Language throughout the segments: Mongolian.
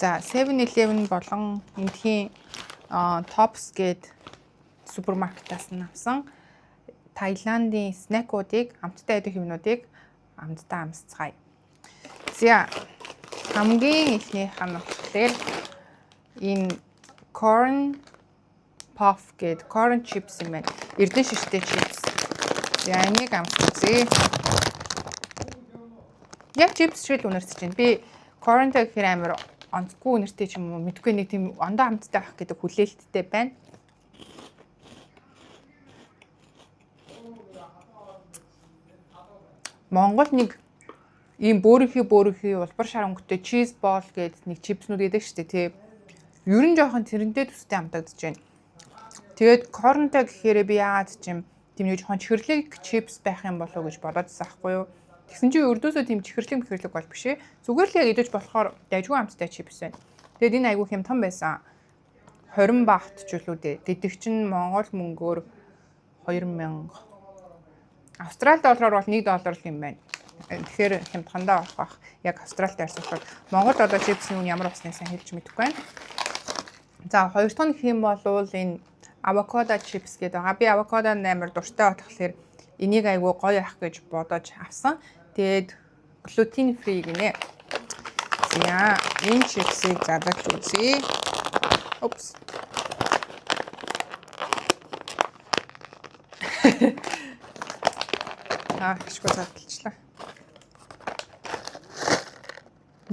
За, 7-Eleven болон эндхийн Tops гээд супермаркетаас нь авсан Таиландын snack уудыг, амттай идэх юмнуудыг амттай амсцгаая. За, хамгийн эхнийх нь болохоор энэ corn puff гээд corn chips юм байна. Эрдэнэ шиштэй chips. За, энийг амсч үзье. Яг chips шиг л үнэртэж байна. Би corn-тай гэхээр амар онцгүй үнэртэй ч юм уу мэдгүй нэг тийм ондоо амттай байх гэдэг хүлээлттэй байна. Монгол нэг ийм бөөрийнхий улбар шар өнгөтэй cheese ball гэдэг нэг чипснүүд гэдэг шүү дээ, тий. Ер нь жоохон тэрнтэй төстэй амтагдаж байна. Тэгээд corn-тай гэхээр би яагаад ч юм тийм нэг жоохон чихэрлэг чипс байх юм болов уу гэж бодоодсэн аахгүй юу. Тэгсэн чинь өрдөөсөө тийм чихэрлэг мэхэрлэг бол биш ээ. Зүгээр л яг идэж болохоор дайжгүй амттай чипс байна. Тэгээд энэ айгүй хямдхан байсан. 20 бат ч үлээ дээ. Гэдэг чинь Монгол мөнгөөр 2000 Австрали доллараар бол 1 доллар л юм байна. Тэгэхээр хямдхандаа болох бах. Яг Австралитай харьцуулахад Монгол одоо чипсний үн ямар болсныг сайн хэлж мэдэхгүй байна. За, хоёр дахь нь гэх юм бол энэ авокадо чипс гэдэг байгаа. Би авокадо амар дуртай болохоор энийг айгүй гоё ах гэж бодож авсан. Тэгээд gluten free гинэ. За, энэ чипсийг задалж үзье. Oops. Аа, хашгүй задалчлаа.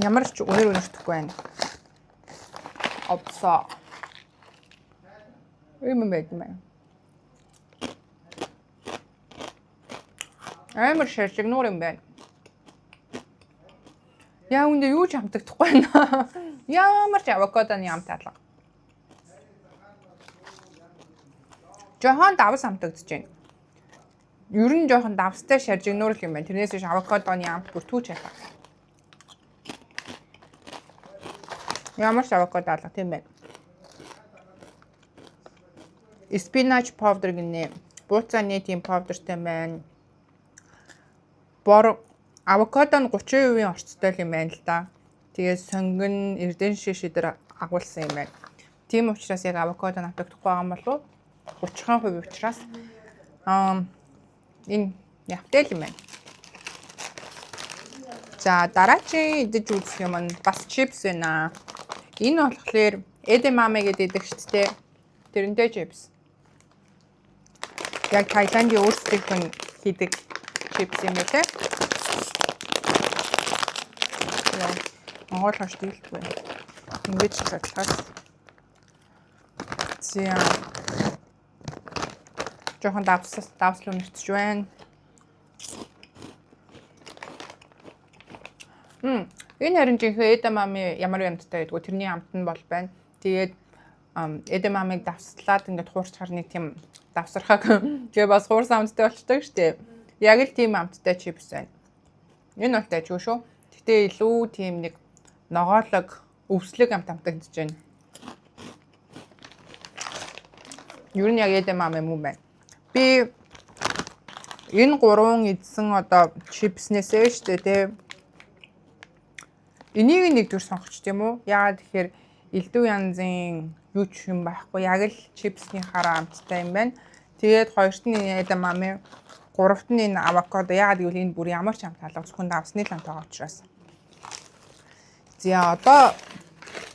Ямар ч үнэр үнэртэхгүй байна. Опсоо. Юм байд юм байна. Амар шаржигнуур юм байна. Яа үндэ юу ч амтагдахгүй байна. Ямар ч авокадоны амт алга. Жохон давс амтагдаж байна. Ер нь жохон давстай шаржигнуур л юм байна. Тэрнээс биш авокадоны амт бүр түүч алга. Ямар ч авокадо алга тийм байна. Spinach powder гинэ. Бууцааны тийм powder-тай байна. Бор авокадо нь 30% орцтой юм байна л да. Тэгээд сонгон, эрдэнэ шиш идэр агуулсан юм байна. Тийм учраас яг авокадо автагдахгүй байгаа юм болов уу? 30% учраас энэ явтай л юм байна. За, дараагийн идэж үзэх юм нь бас чипс байна. Энэ болохоор edamame гэдэг идэх шүү дээ. Тэрнтэй чипс. Яг Таиландын өөрсдийнх нь хийдэг чипс юм байна те. Монгол хоош дийлдэггүй. Ингэж задлахаас. За. Жохон давс үнэртэж байна. Энэ харин жинхэнэ edamame ямар амттай байдгүй тэрний амт нь бол байна. Тэгээд edamame-г давслаад ингээд хуурчхаар нэг тийм давсархаг тэгээ бас хуурсан амттай болчтой шүү дээ. Яг л тийм амттай чипс байна. Энэ бол дайжгүй шүү. Гэтэ илүү тийм нэг ногоолог, өвслөг амт амтагдаж байна. Ер нь яг edamame юм байна. Би энэ гурван идсэн одоо чипснээсээ шүү дээ тий. Энийг нэг төр сонгоч тийм үү? Яагаад тэгэхээр элдв янзын юу ч юм байхгүй. Яг л чипсний хараа амттай юм байна. Тэгээд хоёрт нь edamame, гуравт нь энэ авокадо. Яагаад гэвэл энэ бүр ямар ч амт алга зөвхөн давсны л амт байгаа учраас. За, одоо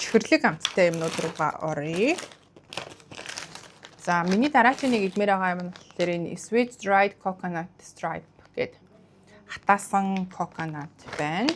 чихэрлэг амттай юмнууд руугаа оръё. За, миний дараагийн нэг идмээр байгаа юм нь болохоор энэ sweet dried coconut stripe гэдэг хатаасан coconut байна.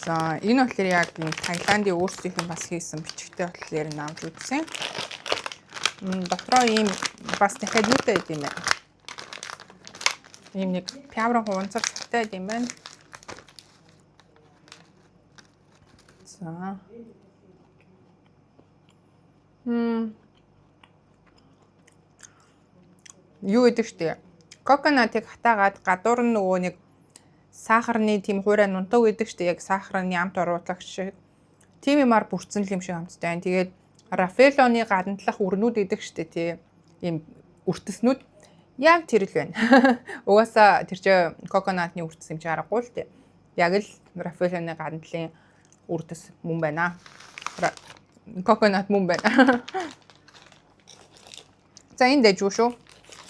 За, энэ болохоор яг энэ Таиландын өөрсдийнх нь бас хийсэн бичгтэй болохоор нь авч үзсэн. Дотроо ийм бас дахиад юутай байд юм бэ? Ийм нэг пиаврын хуванцар цагтай байд юм байна. За. Юу гэдэг штэ. Коконатыг хатаагаад гадуур нь нөгөө нэг сахарны тийм хуурай нунтаг гэдэг штэ. Яг сахарны амт оруулагч шиг. Тийм юмар бүрдсэн л юм шиг амттай байна. Тэгээд Рафелоны гадна талах өрнүүд гэдэг штэ тий. Ийм үртэснүүд яг тэр л байна. Угаасаа тэр чинь коконатны үртэс юм чи аргагүй л тий. Яг л Рафелоны гадна талын Үрдэс мөн байна. Coconut мөн байна. За, энэ дайжгүй шүү.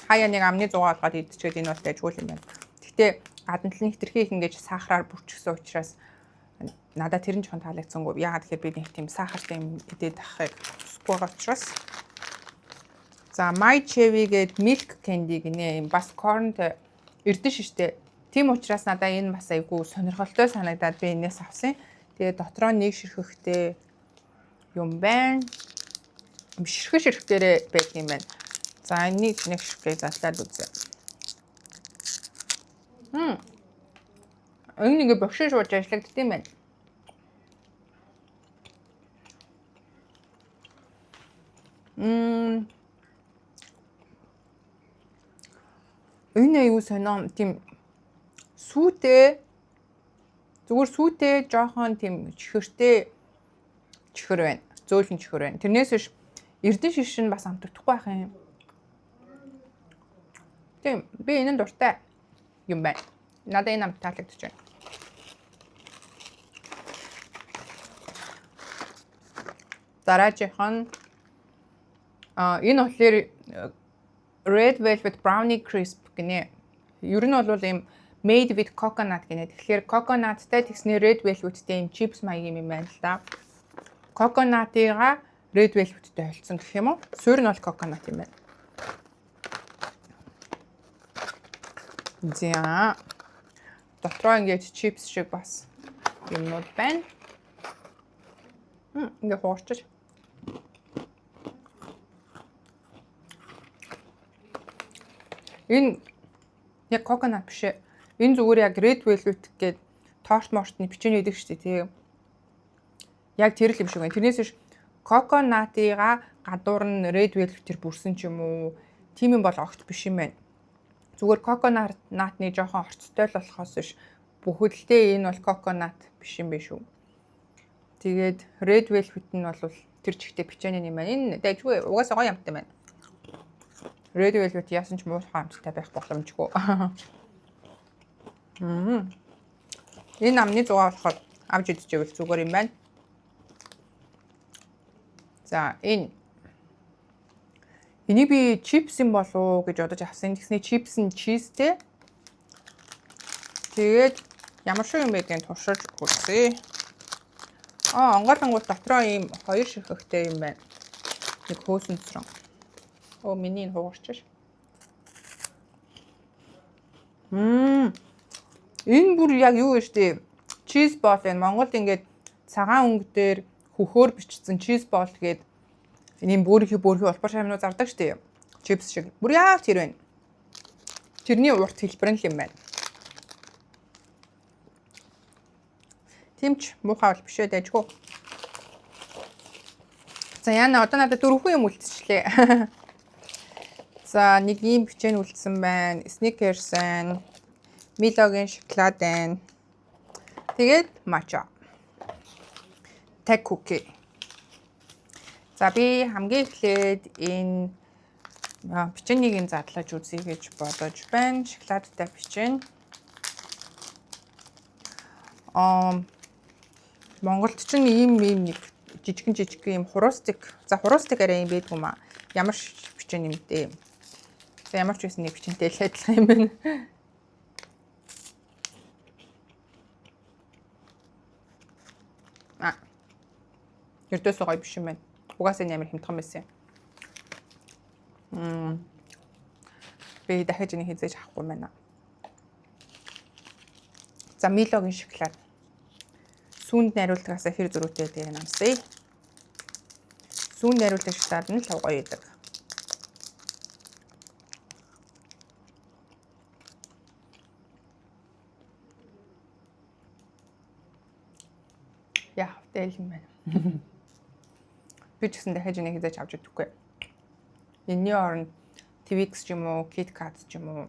Хаяа нэг амны зугаа олгоод идчихээд энэ бол дайжгүй юм байна. Гэхдээ гадна тал нь хэтэрхий их ингэж сахараар бүрчгсэн учраас надад тэр нь жоохон таалагдсангүй. Яагаад гэхээр би нэг тийм сахартай юм идээд авахыг хүсэхгүй байгаа учраас. За, My Chevy гээд milk candy гинэ, юм бас corn эрдэнэ шиштэй. Тийм учраас надаа энэ бас айгүй сонирхолтой санагдаад би энэс авсан. Тэгээ дотроо нэг ширхэхтэй юм байна. Ширхэг ширхгээрээ байдаг юм байна. За, энийг нэг ширхгийг задлаад үзье. Энэ ингээ богшин шууж ажиллагддаг юм байна. Энэ аюу сонио, тийм сүүтэй, зүгээр сүүтэй, жоохон тийм чихэртэй чихэр байна. Зөөлөн чихэр байна. Тэрнээс биш эрдэнэ шиш нь бас амтагдахгүй байх юм. Тийм, би энэ нь дуртай юм байна. Надад энэ амт таалагдчих байна. Дараагийнх нь энэ болохоор Red Velvet Brownie Crisp гинэ. Ер нь бол ийм made with coconut гинэ. Тэгэхээр coconutтай тэгснээр red velvetтэй ийм chips маягийн юм байна л да. Coconut-ыга red velvetтэй холцсон гэх юм уу? Суурь нь бол coconut юм байна. За. Дотроо ингээд chips шиг бас юмнууд байна. Ингээ хугарчиж. Энэ яг coconut биш ээ. Энэ зүгээр яг red velvet гээд торт мортны печенье идэг шүү дээ, тий. Яг тэр л юм шиг байна. Тэрнээс биш coconut-ыга гадуур нь red velvet-ээр бүрсэн ч юм уу. Тийм юм бол огт биш юм байна. Зүгээр coconut-ны жоохон орцтой л болохоос биш бүхэлдээ энэ бол coconut биш юм биш үү. Тэгээд red velvet нь бол тэр чигтээ печенье юм байна. Энэ дайжгүй, угаасаа гоё амттай байна. Red velvet яасан ч муухай амттай байх боломжгүй. Энэ амны зугаа болохоор авч идчихвэл зүгээр юм байна. За, энийг би чипс юм болов уу гэж бодож авсан. Тэгсний чипс нь cheese тэй. Тэгээд ямар шиг юм байдгийг туршиж үзье. Аа, онгойлонгууд дотроо ийм хоёр ширхэгтэй юм байна. Нэг хөөсөн цэцрэн. Оо, миний энэ хугарчш. Энэ бүр яг юу вэ штэ? Cheese ball энэ Монголд ингээд цагаан өнгө дээр хөхөөр бичсэн cheese ball гээд энэ бөөрийнхий бөөрхий улбар шамнуу зардаг штэ. Чипс шиг. Бүр яг тэр байна. Тэрний урт хэлбэр нь л юм байна. Тийм ч муухай бол биш ээ, дайжгүй. За, яна, одоо надад дөрвөн юм үлдчихлээ. За, нэг ийм печень үлдсэн байна. Snickers байна. Milo-гийн шоколад байна. Тэгээд matcha. Tag cookie. За, би хамгийн эхлээд энэ печеньийг нь задлаж үзье гэж бодож байна. Шоколадтай печень. Монголд ч ийм нэг жижигэн жижигэн ийм хурууστик. За, хурууστик арай юм байдгүй маа. Ямар печень юм дээ. За, ямар ч байсан нэг печеньтэй л адилхан юм байна. А. Ердөөсөө гоё биш юм байна. Угаасаа энэ амар хямдхан байсан юм. Би дахиж энийг хизээж авахгүй байна. За, Milo-гийн шоколад. Сүүнд найруулдагаас хэр зөрүүтэй дээр намсъя. Сүүнд найруулдаг шоколад нь л гоё идэг. Яа, тэгэл юм байна. Би ч гэсэн дахиж энийг хизээж авч идэхгүй. Энэний оронд Twix ч юм уу, Kit Kat ч юм уу,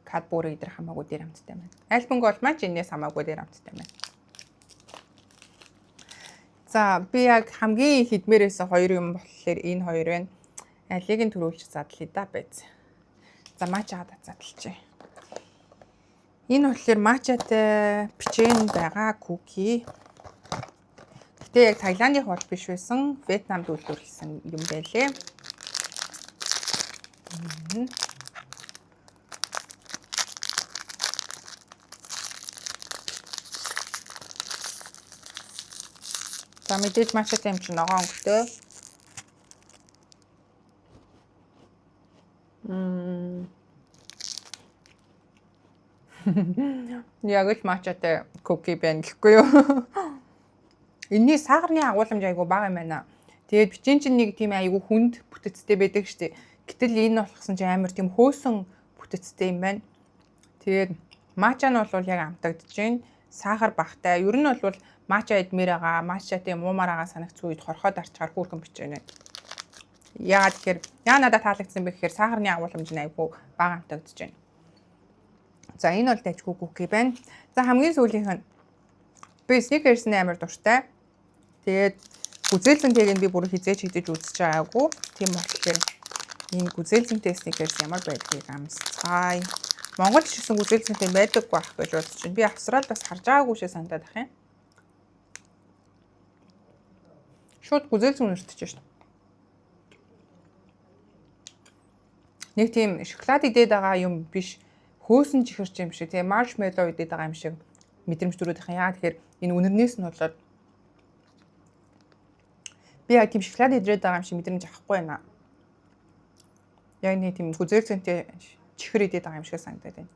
Cadbury идэр хамаагүй дээр амттай байна. Альбинг бол маань ч энэс хамаагүй дээр амттай байна. За, би яг хамгийн их идмээрээс хоёр юм болохоор энэ хоёр байна. Алийг нь түрүүлж задлаа да байз. За, matcha гаа задлчихъя. Энэ болохоор matcha тай печень байгаа cookie. Гэтэ яг Таиландынх бол биш байсан. Вьетнамд үйлдвэрлэсэн юм байлээ. За мэдээж матчатай юм чинь ногоон өнгөтэй. Яг л матчатай cookie байна гэхгүй юу? Энийний сахарны агуулмж айгүй бага юм байна. Тэгээд печень чинь нэг тийм айгүй хүнд бүтэцтэй байдаг штэ. Гэтэл энэ болохсон чинь амар тийм хөөсөн бүтэцтэй юм байна. Тэгээд матча нь бол яг амтагдаж байна. Сахар багтай. Ер нь бол матча идмээр байгаа, матчатай муумаар байгаа санагц үед хорхоод арчгаар хөөрхөн печень. Яагаад тэгэхээр яа надад таалагдсан бэ гэхээр сахарны агуулмж нь айгүй бага амтагдаж байна. За энэ бол дайггүй cookie байна. За хамгийн сүүлийнх нь би Snickers-ний амар дуртай. Тэгээд гүзээлзгэнтэйг нь би бүр хизээч хизээж үзэж байгаагүй. Тийм болохоор энэ гүзээлзгэнтэй Snickers ямар байдгийг амсцгаая. Монгол ч гэсэн гүзээлзгэнтэй байдаггүй байх гэж бодож байна. Би Австралид бас харж байгаагүй шээ санагдаад ах юм. Шууд гүзээлзгэн үнэртэж шээ. Нэг тийм шоколад идээд байгаа юм биш, хөөсөн чихэрч юм шиг, тийм маршмеллоу идээд байгаа юм шиг мэдрэмж төрөөд их юм. Яагаад тэгэхээр энэ үнэрнээс нь болоод би яг тийм шоколад идрээд байгаа юм шиг мэдрэмж авахгүй байна. Яг нэг тийм гүзээлзгэнтэй чихэр идээд байгаа юм шиг санагдаад байна.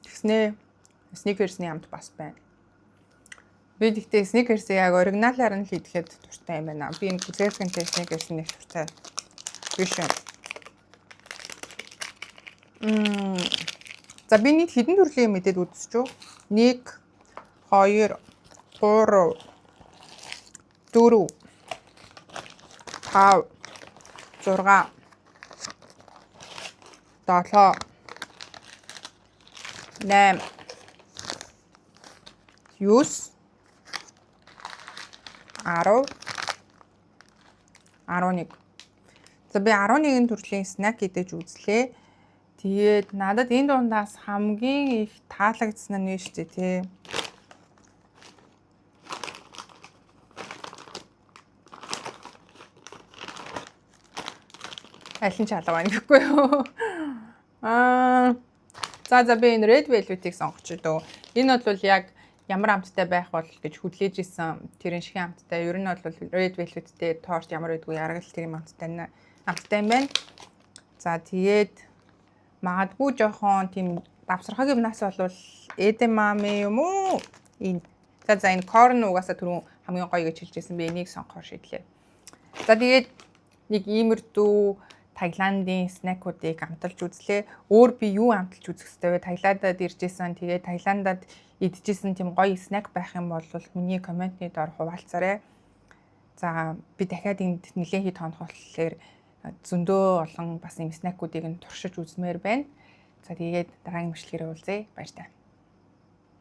Тэгснээ Snickers-ний амт бас байна. Би тэгтээ Snickers-ийг яг оригиналаар нь л идэхэд дуртай юм байна. Би энэ гүзээлзгэнтэй Snickers-ний нэг дуртай биш юм. За би нийт хэдэн төрлийн юм идээд үзчихв? 1 2 3 4 5 6 7 8 9 10 11. За би 11 төрлийн snack идэж үзлээ. Тэгээд надад энэ дундаас хамгийн их таалагдсан нь шүү дээ тий. Аль нь ч алга байна гэхгүй юу? За би энэ Red Velvet-ийг сонгоч дөө. Энэ бол яг ямар амттай байх бол гэж хүлээж исэн тэрэн шиг амттай. Ер нь бол Red Velvet-тэй торт ямар байдгүй яраг л тэр юм амттай амттай юм байна. За тэгээд магадгүй жоохон тийм давсархаг юмнаас бол edamame юм уу? Энэ. За энэ corn угаасаа түрүүн хамгийн гоё гэж хэлжсэн, би энийг сонгохоор шийдлээ. За тэгээд нэг иймэрдүү Таиландын snack уудыг амталж үзлээ. Өөр би юу амталж үзэх ёстой вэ? Таиландад иржсэн. Тэгээд Таиландад идчихсэн тийм гоё snack байх юм бол миний comment ны доор хуваалцаарай. За би дахиад энд нэлээд хэд хоног болохоор зөндөө олон бас юм snack уудыг нь туршиж үзмээр байна. За тэгээд дараагийн бичлэгээр уулзъя. Баяртай.